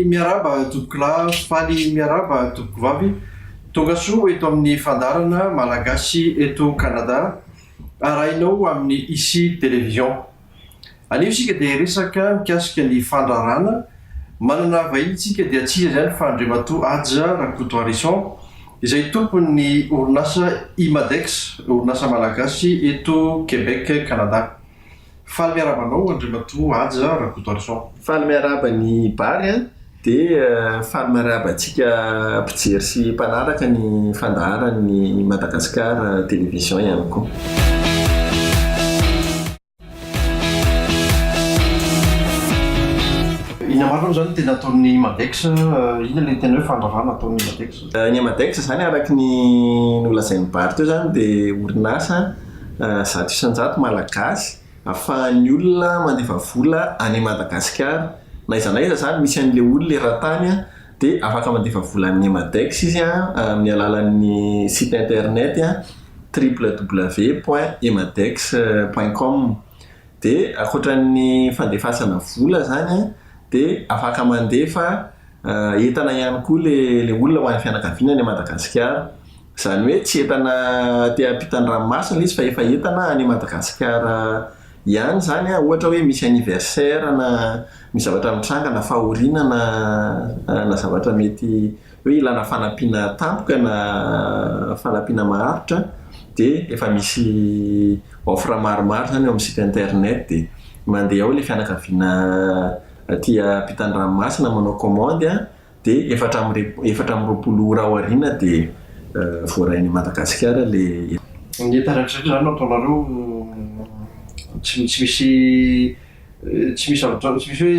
Faly miarahaba tompokolahy, faly miarahaba tompokovavy. Tongasoa eto amin'ny fandaharana Malagasy eto Canada, arahinao amin'ny Ici Télévision. Anio isika dia hiresaka mikasika ny fandrarana, manana vahiny isika dia tsy iza izany fa Andriamatoa Haja Rakotoarison izay tompon'ny orinasa Imadex, orinasa malagasy eto Québec Canada. Faly miarahaba anao Andriamatoa Haja Rakotoarison. Faly miarahaba ny Bary an, dia faly miarahaba antsika mpijery sy mpanaraka ny fandaharan'ny Madagascar Télévision ihany koa. Inona marina moa izany no tena ataon'ny Imadex? Inona ilay tena hoe fandrarana ataon'ny Imadex? Ny Imadex izany araka ny nolazain'i Bary teo izany dia orinasa 100% malagasy ahafahan'ny olona mandefa vola any Madagasikara. Na aiza na aiza izany misy an'ilay olona eran-tany dia afaka mandefa vola amin'ny Imadex izy amin'ny alalan'ny site internet www point emadex point com. Dia ankoatra ny fandefasana vola izany dia afaka mandefa entana ihany koa ilay olona ho an'ny fianakaviany any Madagasikara. Izany hoe tsy entana aty ampitan'ny ranomasina ilay izy fa efa entana any Madagasikara ihany izany an, ohatra hoe misy anniversaire na misy zavatra mitranga na fahoriana na na zavatra mety hoe ilana fanampiana tampoka na fanampiana maharitra dia efa misy offre maromaro izany eo amin'ny site internet dia mandeha ao ilay fianakaviana aty ampitan'ny ranomasina manao commande an, Dia 24 ora aoriana dia voarain'i Madagasikara ilay. Ny entana rehetra rehetra izany no ataonareo tsy tsy misy tsy misy zavatra tsy misy hoe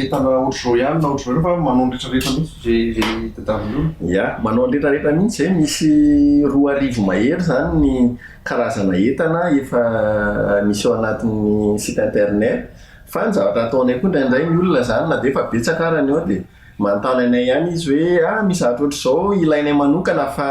entana ohatr'izao ihany na ohatr'izao ihany fa manao ny rehetra rehetra mihitsy izay izay tadiavin'ny olona. Ya, manao ny rehetra rehetra mihitsy izay, misy 2000 mahery izany ny karazana entana efa misy ao anatin'ny site internet fa ny zavatra ataonay koa indraindray ny olona izany na dia efa betsaka ara ny ao dia Manontany anay ihany izy hoe ah misy zavatra ohatr'izao ilainay manokana fa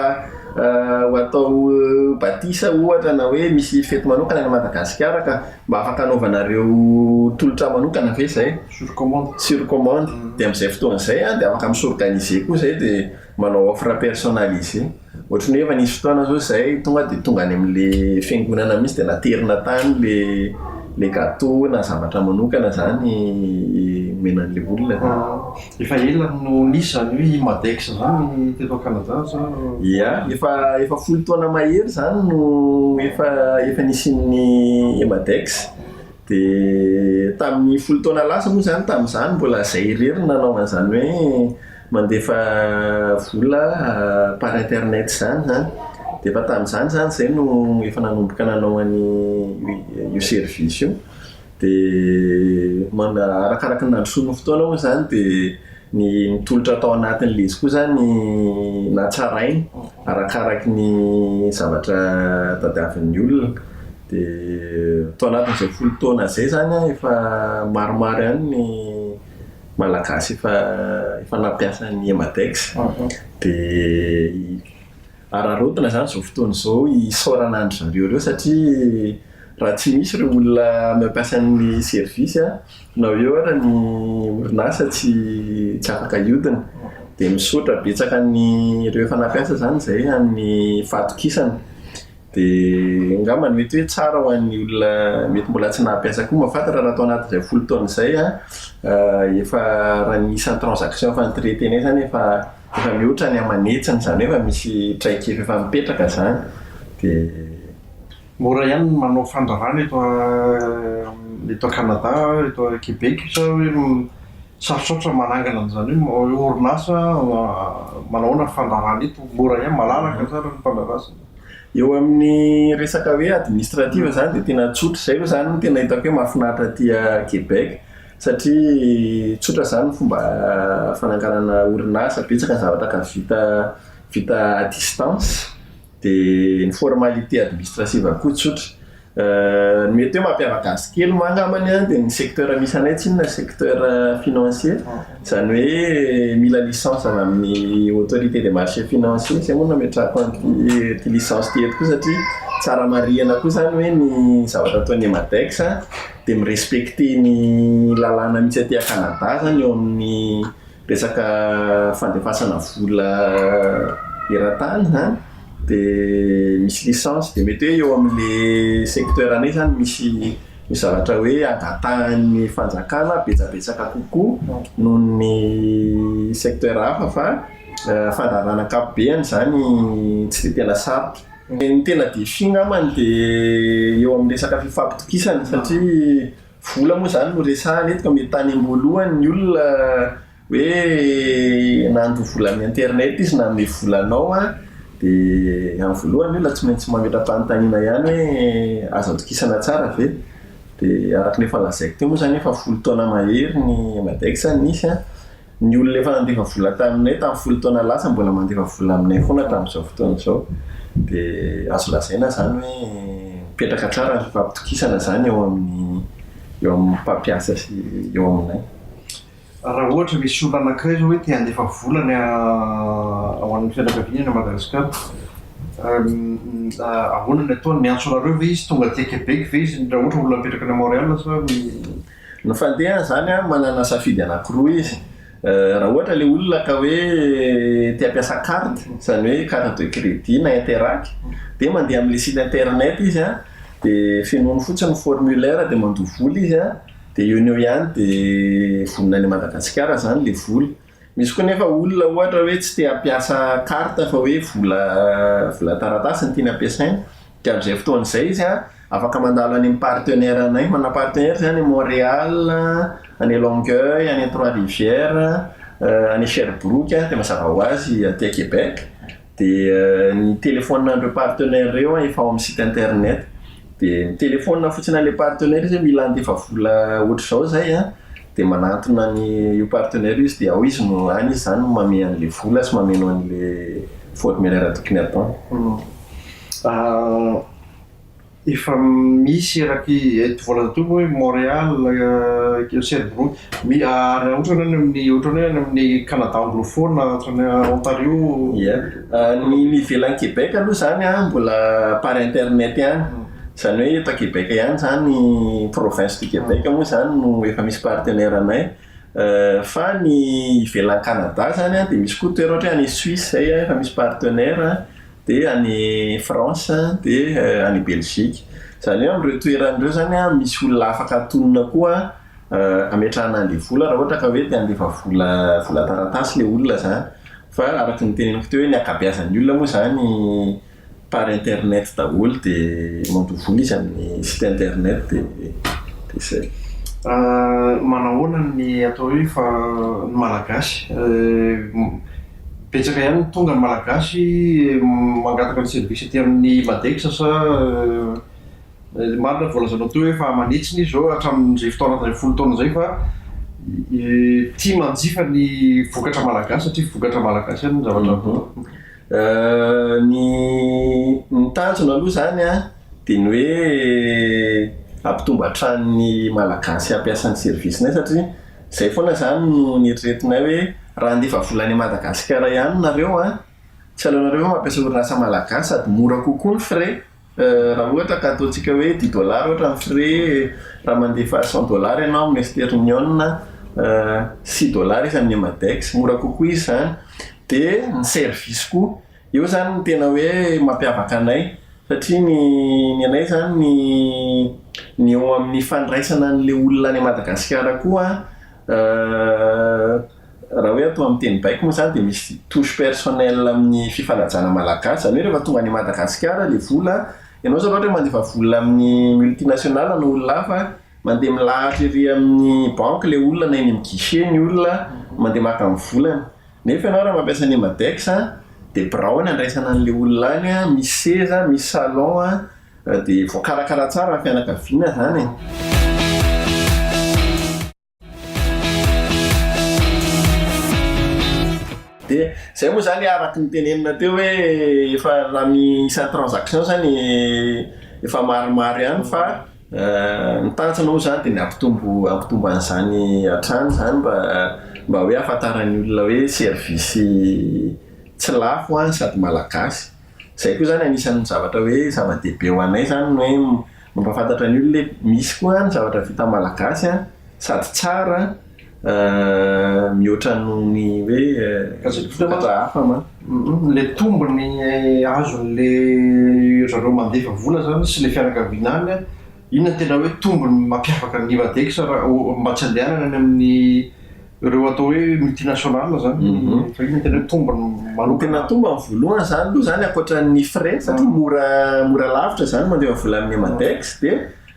ho atao batisa ohatra na hoe misy fety manokana any Madagasikara ka mba afaka anaovanareo tolotra manokana ve izay? Sur commande. Sur commande. Dia amin'izay fotoana izay dia afaka mi-s'organiser koa izay dia manao offre personnalisée. Ohatry ny hoe efa nisy fotoana zao izay tonga dia tonga any amin'le fiangonana mihitsy dia naterina tany le le gateau na zavatra manokana zany omena an'le olona zany. Efa ela no nisy izany hoe Imadex izany teto Canada sa? Ia, efa efa folo taona mahery izany no efa efa nisian'ny Imadex. Dia tamin'ny folo taona lasa moa izany tamin'izany mbola izay irery no nanao an'izany hoe mandefa vola par internet izany izany. Dia efa tamin'izany izany izay no efa nanomboka nanao an'io io service io. Dia arakaraka ny nandrosoan'ny fotoana moa izany dia ny ny tolotra tao anatin'ilay izy koa izany natsaraina arakaraky ny zavatra tadiavin'ny olona. Dia tao anatin'izay folo taona izay izany an, efa maromaro ihany ny Malagasy efa efa nampiasa ny Emadex. Dia araraotina izany izao fotoana izao hisaorana an-dry zareo ireo satria raha tsy misy ireo olona mampiasa ny service an, na eo ary ny orinasa tsy tsy afaka hiodina. Dia misaotra betsaka an'ireo efa nampiasa izany izay amin'ny fahatokisana. Dia angamba ny mety hoe tsara ho an'ny olona mety mbola tsy nahampiasa koa mahafantatra raha tao anatin'izay folo taona izay an, efa raha ny isan'ny transaction efa ni-traiter-nay izany efa efa mihoatra ny aman'hetsiny, izany hoe efa misy traikefa efa mipetraka izany. Dia. Mora ihany ny manao fandrarana eto eto Canada, eto Québec sa hoe sarotsarotra manangana an'izany hoe orinasa manao ahoana ny fandrarana eto? Mora ihany, malalaka tsara ny fandrarana. Eo amin'ny resaka hoe administrative izany dia tena tsotra, izay aloha izany no tena hitako hoe mahafinaritra aty Québec satria tsotra izany ny fomba fananganana orinasa, betsaka ny zavatra ka vita vita à distance dia ny formalité administrative koa tsotra. Ny mety hoe mampiavaka azy kely moa angambany an, dia ny secteur misy anay tsinona secteur financier, izany hoe mila licence avy amin'ny autorité des marchés financiers, izay moa no nametrahako an'ity ity licence ity eto koa satria tsara marihana koa izany hoe ny zavatra ataon'ny Emadex dia mi-respecter ny lalàna misy aty Canada izany eo amin'ny. resaka fandefasana vola eran-tany izany dia misy licence dia mety hoe eo amin'ilay secteur anay izany misy misy zavatra hoe angatahan'ny fanjakana betsabetsaka kokoa noho ny secteur hafa fa fandraharahana ankapobeany izany tsy dia tena sarotra. Ny tena défi angambany dia eo amin'ny resaka fifampitokisana satria vola moa izany no resahana eto ka mety tany am-boalohany ny olona hoe nandoa vola amin'ny internet izy na hanome vola anao an, dia amin'ny voalohany ny olona tsy maintsy mametra-panontaniana ihany hoe azo atokisana tsara ve? Dia araka ny efa lazaiko teo moa izany efa folo taona mahery ny Madex nisy an, Ny olona efa nandefa vola taminay tamin'ny folo taona lasa mbola mandefa vola aminay foana hatramin'izao fotoana izao. Dia azo lazaina izany hoe mipetraka tsara ny fifampitokisana izany eo amin'ny eo amin'ny mpampiasa sy eo aminay. Raha ohatra misy olona anankiray izao hoe te handefa vola any ho an'ny fianakaviany any Madagasikara, ahoana ny ataony? Miantso anareo ve izy? Tonga aty Québec ve izy raha ohatra olona mipetraka any Montréal sa? Ny fandehany izany an, manana safidy anankiroa izy. Raha ohatra ilay olona ka hoe te hampiasa carte, izany hoe carte de crédit na Interac, dia mandeha amin'ilay site internet izy an, dia fenoiny fotsiny ny formulaire dia mandoa vola izy an, dia eo no eo ihany dia vonona any Madagasikara izany ilay vola. Misy koa nefa olona ohatra hoe tsy te hampiasa carte fa hoe vola vola taratasy no tiany hampiasaina, dia amin'izay fotoana izay izy an, afaka mandalo any amin'ny partenaire anay, manana partenaire izay any Montréal, any Longueuil, any Trois Rivières, any Sherbrooke, dia mazava ho azy aty Québec, Dia ny téléphone an'ireo partenaires ireo efa ao amin'ny site internet. Dia mi-téléphone fotsiny an'ilay partenaire izy hoe mila handefa vola ohatr'izao izay an, dia manantona ny io partenaire io izy dia ao izy no any izy izany no mamehy an'ilay vola sy mameno an'ilay formulaire tokony hataony. Efa misy eraky eto voalaza teo moa hoe Montréal, Sherbrooke, ary ohatra hoe any amin'ny ohatra hoe any amin'ny Canada anglophone ohatran'ny Ontario. Ia, ny ny ivelan'i Québec aloha izany an mbola par internet ihany, izany hoe eto Québec ihany izany province du Québec moa izany no efa misy partenaire anay, fa ny ivelan'i Canada izany an dia misy koa toerana ohatra hoe any Suisse izay efa misy partenaire. dia any France dia any Belgique. Izany hoe amin'ireo toerana ireo izany misy olona afaka atonina koa hametrahana an'ilay vola raha ohatra ka hoe te handefa vola vola taratasy ilay olona izany. Fa araka ny teneniko teo hoe ny ankabeazan'ny olona moa izany par internet daholo dia mandoa vola izy amin'ny site internet dia dia izay. Manahoana ny atao hoe fa ny Malagasy? Betsaka ihany ny tonga ny Malagasy mangataka ny service aty amin'ny Madex sa marina ny voalazanao teo hoe efa aman'hetsiny izy izao hatramin'izay fotoana izay 10 taona izay fa tia manjifa ny vokatra malagasy satria vokatra malagasy ihany ny zavatra atao. Ny ny tanjona aloha izany an, dia ny hoe hampitombo hatrany ny Malagasy hampiasa ny service-nay satria izay foana izany no neritreretinay hoe Raha handefa vola any Madagasikara ihany nareo an, tsy aleonareo ve mampiasa orinasa malagasy sady mora kokoa ny frais raha ohatra ka ataontsika hoe dix dollars ohatra ny frais raha mandefa cent dollars ianao amin'ny Western Union, six dollars izy amin'ny Emadex, mora kokoa izy izany. Dia ny service koa, eo izany no tena hoe mampiavaka anay satria ny ny anay izany ny ny eo amin'ny fandraisana an'ilay olona any Madagasikara koa an, Raha hoe atao amin'ny teny baiko moa izany dia misy touche personnelle amin'ny fifanajana malagasy. Izany hoe rehefa tonga any Madagasikara ilay vola, ianao izao raha ohatra hoe mandefa vola amin'ny multinationale na olona hafa, mandeha milahatra ery amin'ny banque ilay olona na eny amin'ny guichet ny olona mandeha maka ny volany. Nefa ianao raha mampiasa ny Emadex dia birao ny andraisana an'ilay olona any, misy seza, misy salon. Dia voakarakara tsara ny fianakaviana izany e. Dia izay moa izany araka ny tenenina teo hoe efa raha ny isan'ny transaction izany efa maromaro ihany fa ny tanjona moa izany dia ny hampitombo hampitombo an'izany hatrany izany mba mba hoe ahafantaran'ny olona hoe service tsy lafo an sady malagasy. Izay koa izany anisan'ny zavatra hoe zava-dehibe ho anay izany ny hoe mampahafantatra ny olona hoe misy koa ny zavatra vita malagasy an, sady tsara. Mihoatra noho ny hoe vokatra hafa manko. Ilay tombony azon'ilay zareo mandefa vola zany sy ilay fianakaviana any an, inona no tena hoe tombony mampiavaka ny Nivadex raha mba tsy andehanana any amin'ny ireo atao hoe multinational zany, fa inona no tena hoe tombony manokana? Tena tombony voalohany zany aloha zany ankoatra ny frais satria mora mora lavitra zany mandefa vola amin'ny Emadex dia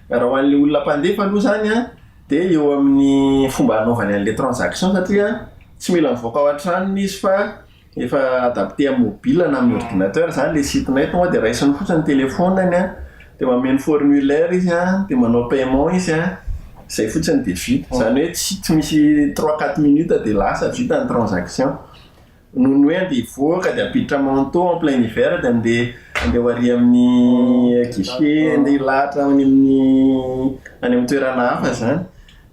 raha ho an'ilay olona mpandefa aloha zany an, Dia eo amin'ny fomba hanaovany an'ilay transaction satria tsy mila mivoaka ao an-tranony izy fa efa adapté amin'ny mobile na amin'ny ordinateur izany ilay site-nay, tonga dia raisiny fotsiny ny téléphone-ny an, dia mameno formulaire izy an, dia manao paiement izy an, izay fotsiny dia vita. Izany hoe tsy tsy misy trois quatre minutes dia lasa vita ny transaction. Noho ny hoe andeha hivoaka dia hampiditra manteau en plein hiver dia andeha andeha ho ary amin'ny guichet, andeha hilahatra any amin'ny any amin'ny toerana hafa izany.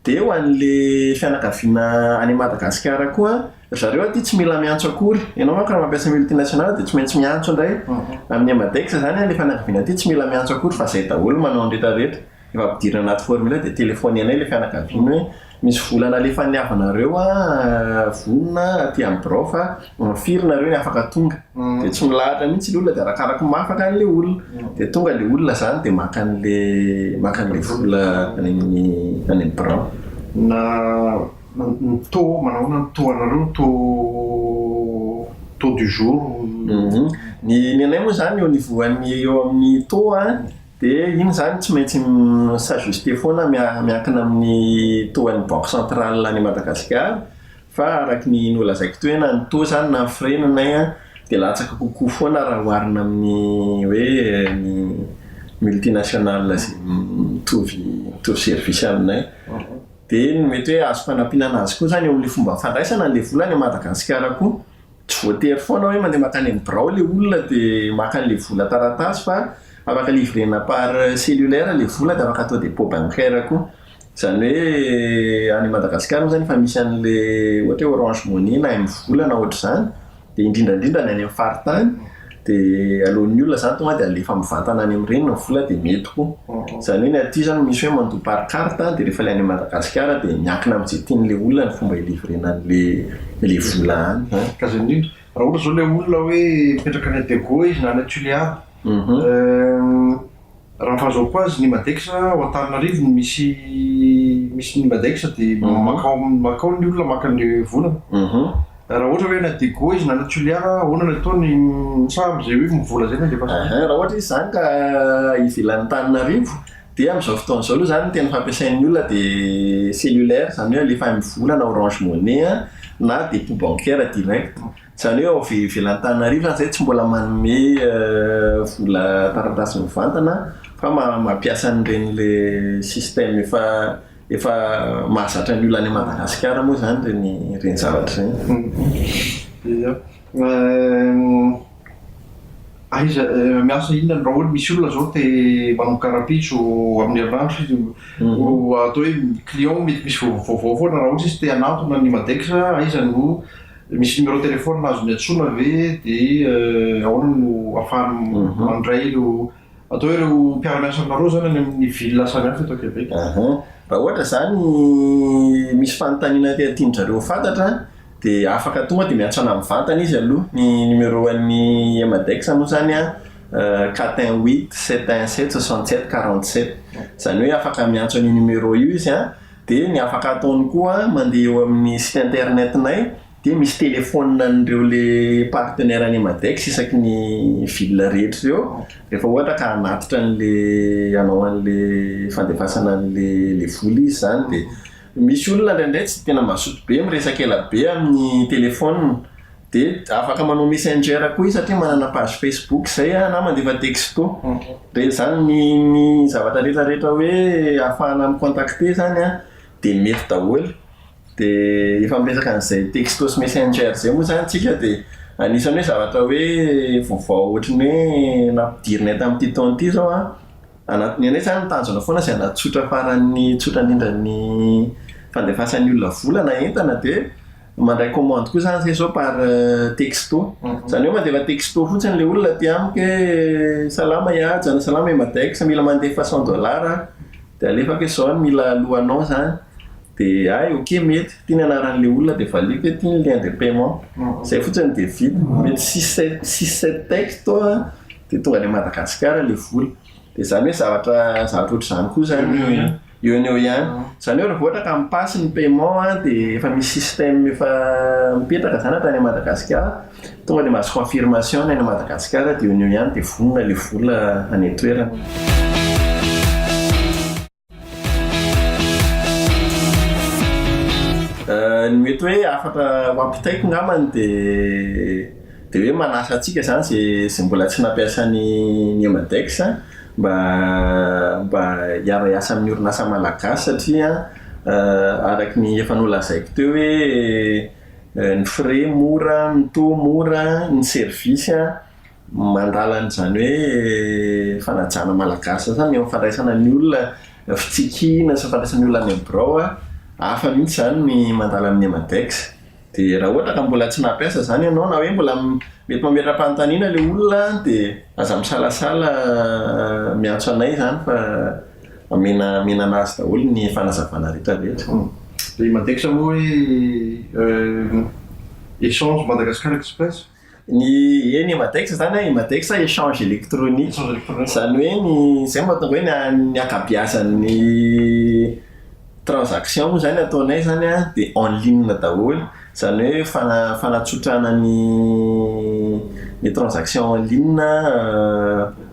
Dia ho an'le fianakaviana any Madagasikara koa, ry zareo aty tsy mila miantso akory. Ianao manko raha mampiasa multinationale dia tsy maintsy miantso indray. Amin'ny Amadex izany ilay fianakaviana aty tsy mila miantso akory fa izay daholo manao ny rehetrarehetra. Efa ampidirina anaty formulaire dia telefaoninay ilay fianakaviana hoe misy vola nalefan'ny havanareo vonona aty amin'ny birao fa firy nareo ny afaka tonga. Dia tsy milahatra mihitsy ilay olona dia arakaraky ny mahafaka an'ilay olona. Dia tonga ilay olona izany dia maka an'ilay maka an'ilay vola any amin'ny any amin'ny birao. Na ny taux manao ahoana ny taux anareo taux taux du jour? Ny ny anay moa izany au niveau an'ny eo amin'ny taux an, Dia iny izany tsy maintsy mi-s'ajuster foana miankina amin'ny taux an'ny banque centrale any Madagasikara fa araka ny nolazaiko teo hoe na ny taux izany na ny frais ny anay an dia latsaka kokoa foana raha oharina amin'ny hoe ny multinationale izay mitovy mitovy service aminay. Dia ny mety hoe azoko anampiana an'azy koa izany eo amin'ilay fomba fandraisana an'ilay vola any Madagasikara koa. Tsy voatery foana hoe mandeha mankany amin'ny birao ilay olona dia maka an'ilay vola taratasy fa afaka livrena par cellulaire ilay vola dia afaka atao dépôt bancaire koa. Izany hoe any Madagasikara moa izany efa misy an'ilay ohatra hoe Orange Money na Mvola na ohatr'izany dia indrindra indrindra ny any amin'ny faritany dia aleon'ny olona izany tonga dia alefa mivantana any amin'ireny ny vola dia mety koa. Izany hoe ny aty izany misy hoe mandoa par carte dia rehefa ilay any Madagasikara dia miankina amin'izay tian'ilay olona ny fomba hi-livrena an'ilay ilay vola any izany. Ka izay indrindra. Raha ohatra izao ilay olona hoe mipetraka any Diego izy na any Tuléar, raha ny fahazoako azy ny Madex ao Antananarivo no misy misy ny Madex dia mankao mankao ny olona maka ny volany. Raha ohatra hoe any Diego izy na any Toliara, ahoana no ataony sa amin'izay hoe mivola izay no andefasana? Aha, raha ohatra izy izany ka ivelan'i Antananarivo dia amin'izao fotoana izao aloha izany ny tena fampiasain'ny olona dia cellulaire, izany hoe alefa MVola na Orange Money na dépôt bancaire direct. Izany hoe ao ivelan'i Antananarivo izany izay tsy mbola manome vola taratasy mivantana fa mampiasa an'ireny ilay système efa Efa mahazatra ny olona any Madagasikara moa izany ireny ireny zavatra ireny. Ia. Aiza, miasa inona raha ohatra misy olona izao te manomboka rahampitso amin'ny herinandro izy, atao hoe client mety misy vaovao foana raha ohatra izy te hanantona ny Madex, aiza no misy numéro téléphone azony antsoina ve dia ahoana no ahafahany mandray ireo Atao hoe ireo mpiara-miasa aminareo izany any amin'ny ville samihafa eto Québec. Aha. Raha ohatra izany misy fanontaniana tian-dry zareo ho fantatra dia afaka tonga dia miantso anà mivantana izy aloha. Ny numéro an'ny Emadex moa izany an, 418 717 67 47. Izany hoe afaka miantso an'io numéro io izy an, dia ny afaka ataony koa mandeha eo amin'ny site internet-nay Dia misy téléphone an'ireo le partenaire any Madex isaky ny ville rehetra ireo, rehefa ohatra ka hanatitra an'le hanao an'le fandefasana an'le le vola izy izany dia misy olona indraindray tsy tena mazoto be miresaka ela be amin'ny téléphone dia afaka manao messenger koa izy satria manana page Facebook izay na mandefa texto, dia izany ny ny zavatra rehetra rehetra hoe ahafahana mi-contacter izany an dia mety daholo. Dia efa miresaka an'izay texto sy messenger izay moa izany tsika dia anisan'ny hoe zavatra hoe vaovao ohatry ny hoe nampidirinay tamin'ity taona ity izao an, anatin'ny anay izany ny tanjona foana izay hanatsotra faran'ny tsotra indrindra ny fandefasan'ny olona vola na entana dia mandray commande koa izany izay izao par texto. Izany hoe mandefa texto fotsiny ilay olona aty amiko hoe salama i Haja na salama i Madex, mila mandefa cent dollars aho, dia alefako hoe izao no mila alohanao izany. Dia hay ok mety, ity ny anaran'ilay olona dia valiako hoe ity ny lien de paiement. Izay fotsiny dia vita. Mety six sept six sept texto dia tonga any Madagasikara ilay vola. Dia izany hoe zavatra zavatra ohatr'izany koa izany eo no eo ihany. Izany hoe raha vao ohatra ka mi-passe ny paiement dia efa misy système efa mipetraka izany hatrany Madagasikara, tonga dia mahazo confirmation ny any Madagasikara dia eo no eo ihany dia vonona ilay vola any an-toerana. Ny mety hoe hafatra ho ampitaiko angambany dia dia hoe manasa antsika izany izay izay mbola tsy nampiasa ny ny Emadex mba mba hiara-hiasa amin'ny orinasa malagasy satria araka ny efa nolazaiko teo hoe ny frais mora, ny taux mora, ny service Mandala an'izany hoe fanajana malagasy izany eo amin'ny fandraisana ny olona, fitsikiana sy fandraisana ny olona any amin'ny birao, hafa mihitsy izany ny mandala amin'ny Emadex. Dia raha ohatra ka mbola tsy nampiasa izany ianao na hoe mbola mety mametra-panontaniana ilay olona dia aza misalasala miantso anay izany fa omena omena an'azy daholo ny fanazavana rehetra rehetra. Ilay Emadex moa hoe Echange Madagascar Express? Ny eny Emadex zany an, Emadex échange électronique, izany hoe ny izay no mahatonga hoe ny ny ankabeazan'ny transaction moa zany ataonay zany an dia en ligne daholo, izany hoe fana- fanatsotrana ny ny transaction en ligne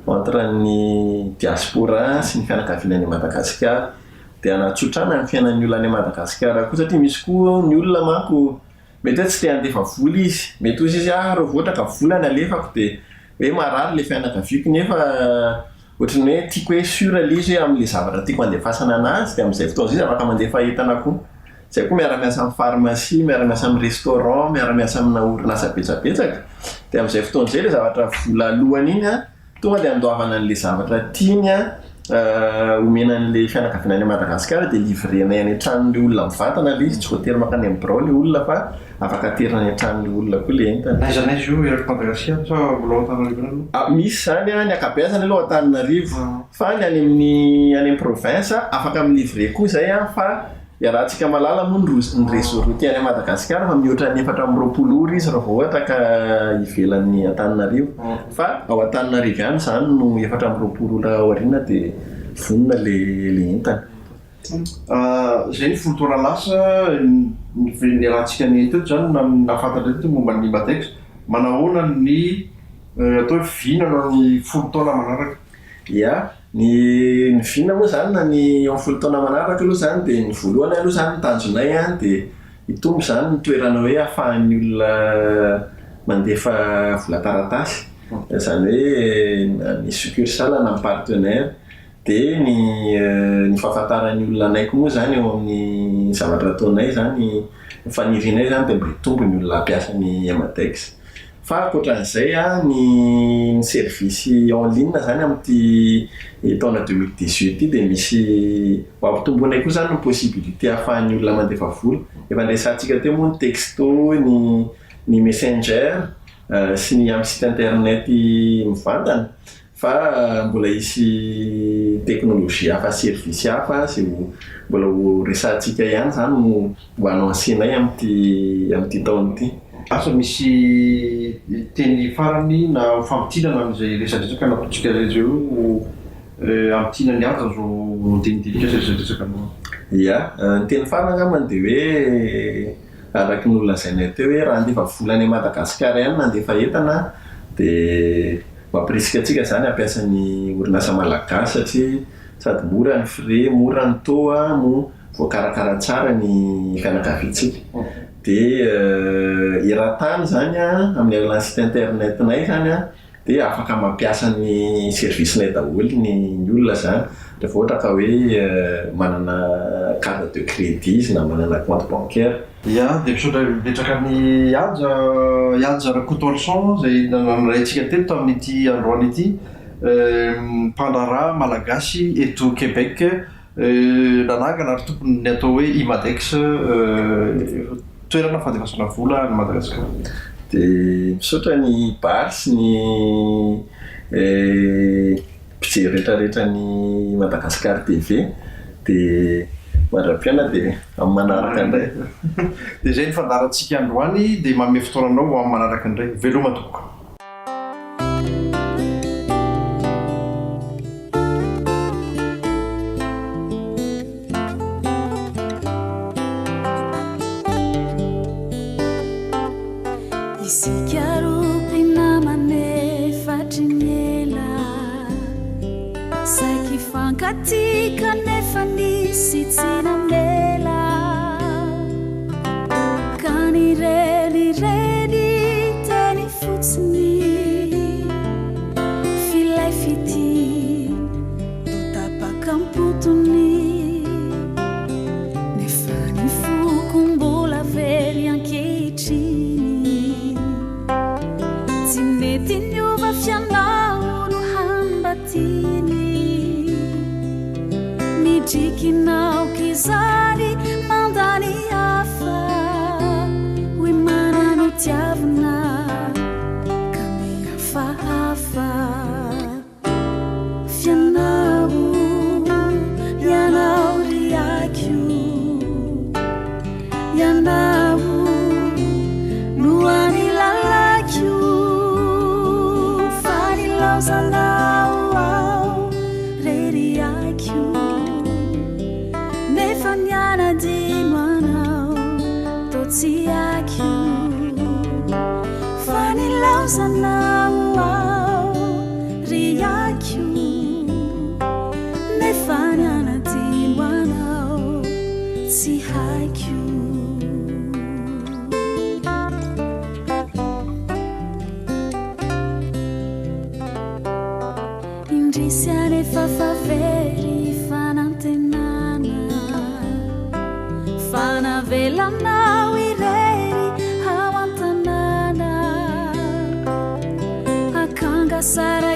entre ny diaspora sy ny fianakaviana any Madagasikara, dia hanatsotrana ny fiainan'ny olona any Madagasikara koa satria misy koa ny olona manko Mety hoe tsy te handefa vola izy, mety hozy izy ah raha vao ohatra ka vola ny alefako dia hoe marary ilay fianakaviako nefa ohatran'ny hoe tiako hoe sûr ilay izy hoe amin'ilay zavatra tiako handefasana anazy dia amin'izay fotoana izay izy afaka mandefa entana koa. Izay koa miara-miasa amin'ny pharmacie, miara-miasa amin'ny restaurant, miara-miasa amina orinasa betsabetsaka dia amin'izay fotoana izay ilay zavatra vola alohany iny an, Tonga dia andoavana an'ilay zavatra tiany omena an'ilay fianakaviana any Madagasikara dia livrer-nay any an-tranon'ilay olona mivantana ilay izy, tsy voatery mankany amin'ny birao ilay olona fa afaka aterina any an-tranon'ilay olona koa ilay entana. N'aiza n'aiza io eran'i Madagasikara sa mbola ao Antananarivo ihany aloha? Misy izany ny ankabeazany aloha ao Antananarivo fa ny any amin'ny any amin'ny province afaka mi-livrer koa izay fa Iarahantsika mahalala moa ny route ny réseau routier any Madagasikara fa mihoatra ny 24 ora izy raha vao ohatra ka ivelan'ny Antananarivo. Fa ao Antananarivo ihany izany no 24 ora aoriana dia vonona le le entana. Izay ny folo taona lasa niarahantsika niaina teto izany nahafantatra teto momba ny Madex. Manahoana ny atao hoe vina ny folo taona manaraka? Ia, ny ny vina moa izany na ny eo amin'ny folo taona manaraka aloha izany dia ny voalohany aloha izany ny tanjonay an dia hitombo izany ny toerana hoe ahafahan'ny olona mandefa vola taratasy, izany hoe na ny succursale na ny partenaire. Dia ny ny fahafantaran'ny olona anay koa moa izany eo amin'ny zavatra ataonay izany, ny fanirianay izany dia mba hitombo ny olona hampiasa ny Emadex. Fa ankoatran'izay ny ny service en ligne izany amin'ity taona 2018 ity dia misy ho ampitomboinay koa izany ny possibilité ahafahan'ny olona mandefa vola. Efa niresahantsika teo moa ny texto, ny ny messenger sy ny amin'ny site internet mivantana fa mbola hisy technologie hafa service hafa izay ho mbola ho resahantsika ihany izany no ho annoncer-nay amin'ity amin'ity taona ity. Asa misy teny farany na ho famintinana amin'izay resadresaka nataontsika izay eo hamintina ny haja izao dinidinika sy resadresaka izao. Ia, ny teny farany angambany dia hoe araka ny nolazainay teo hoe raha handefa vola any Madagasikara ihany na handefa entana dia mampirisika antsika izany hampiasa ny orinasa malagasy satria sady mora ny frais, mora ny taux no voakarakara tsara ny fianakaviantsika. Dia eran-tany izany amin'ny alalan'ny site internet-nay izany dia afaka mampiasa ny service-nay daholo ny olona izany rehefa ohatra ka hoe manana carte de crédit izy na manana compte bancaire. Ia, dia misaotra betsaka an'i Haja, Haja Rakotoarison izay nandray antsika teto tamin'ity androany ity, mpandraharaha malagasy eto Québec. Nanangana ary tompon'ny atao hoe Imadex, toerana fandefasana vola any Madagasikara. Dia misaotra ny Bary sy ny mpijery rehetra rehetra ny Madagascar TV. Dia Mandra-pihaona dia amin'ny manaraka indray. Dia izay ny fandaharantsika androany dia manome fotoana anao ho amin'ny manaraka indray. Veloma tompoko. Isika roa mpinamana efatry ny ela Saiky hifankatia kanefa nisy tsy namela Ka nirenireny teny fotsiny F'ilay fitia to tapaka am-potony Nefa ny foko mbola very ankehitriny Tsy mety niova f'ianao no hany mba tiany Midrikina aok'izany mandany hafa Hoy mananotiavina ka mihafahafa F'ianao, ianao ry aiko Ianao no hany lalako Fa nilaozanao aho re ry aiko Nefa nianadino anao toa tsy haiko Fa nilaozanao aho ry aiko Nefa nianadino anao tsy haiko. Indrisy anefa fa very fanantenana Fa navelanao irery ao an-tanàna Akanga sara.